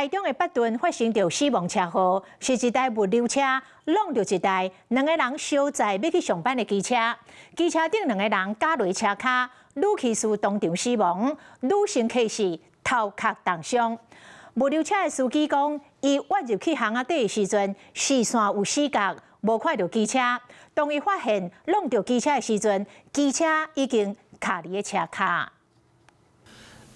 台中的八堵發生著死亡車禍，是一台物流車挵著一台兩个人相載欲去上班的機車，機車頂兩个人絞落車跤，女騎士當場死亡，女乘客是頭殼重傷。物流車的司機講，伊倚入去巷仔底的時陣，視線有死角，無看著機車。當伊發現挵著機車的時陣，機車已經卡佇咧車跤。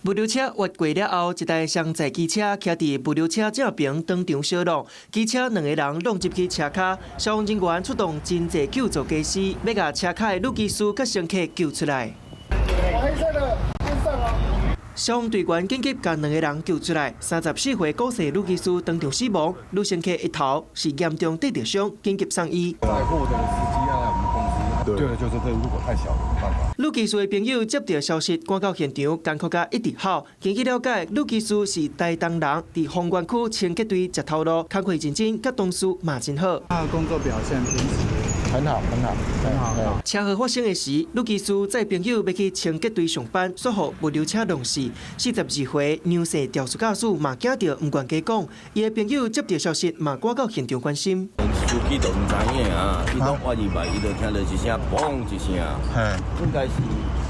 物流車越過了後，一台雙載機車徛佇物流車正爿當場相挵，機車兩个人挵入去車跤，消防人員出動真濟救助家私，欲共車跤的女機師佮乘客救出來。消防隊員緊急共兩个人救出來，34歲古姓女機師當場死亡，女乘客的頭是嚴重得著傷，緊急送醫。載貨的司機要來我們公司，對，就是這如果太小了，沒辦法。女機師的朋友接到消息，趕到現場，艱苦甲一直哭。根據了解，女機師是台東人，佇豐原區清潔隊食頭路，工課認真，佮同事嘛真好。她的工作表現平時很好，很好，很好。車禍發生的時，女機師載朋友欲去清潔隊上班，煞予物流車撞死。42歲楊姓肇事駕駛嘛驚著，毋願加講。伊的朋友接到消息嘛，趕到現場關心。司機就毋知影啊，伊講倚入來，伊就聽著一聲嘣一聲，應該是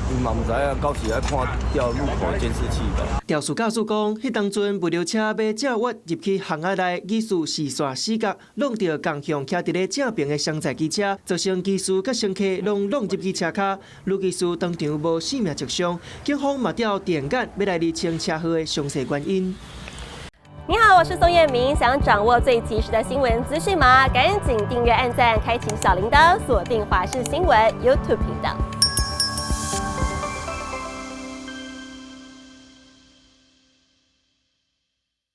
伊嘛毋知影，到時愛看調路口監視器吧。肇事駕駛講，彼當陣物流車欲正倚入去巷仔內，疑似視線死角，挵著仝向徛佇咧正爿的雙載機車，造成機師佮乘客攏挵入去車跤，女機師當場無性命跡象，警方嘛調電眼欲來釐清車禍的詳細原因。你好，我是宋彥明，想掌握最及時的新聞資訊嗎？趕緊訂閱、按讚、開啟小鈴鐺，鎖定華視新聞 YouTube 頻道。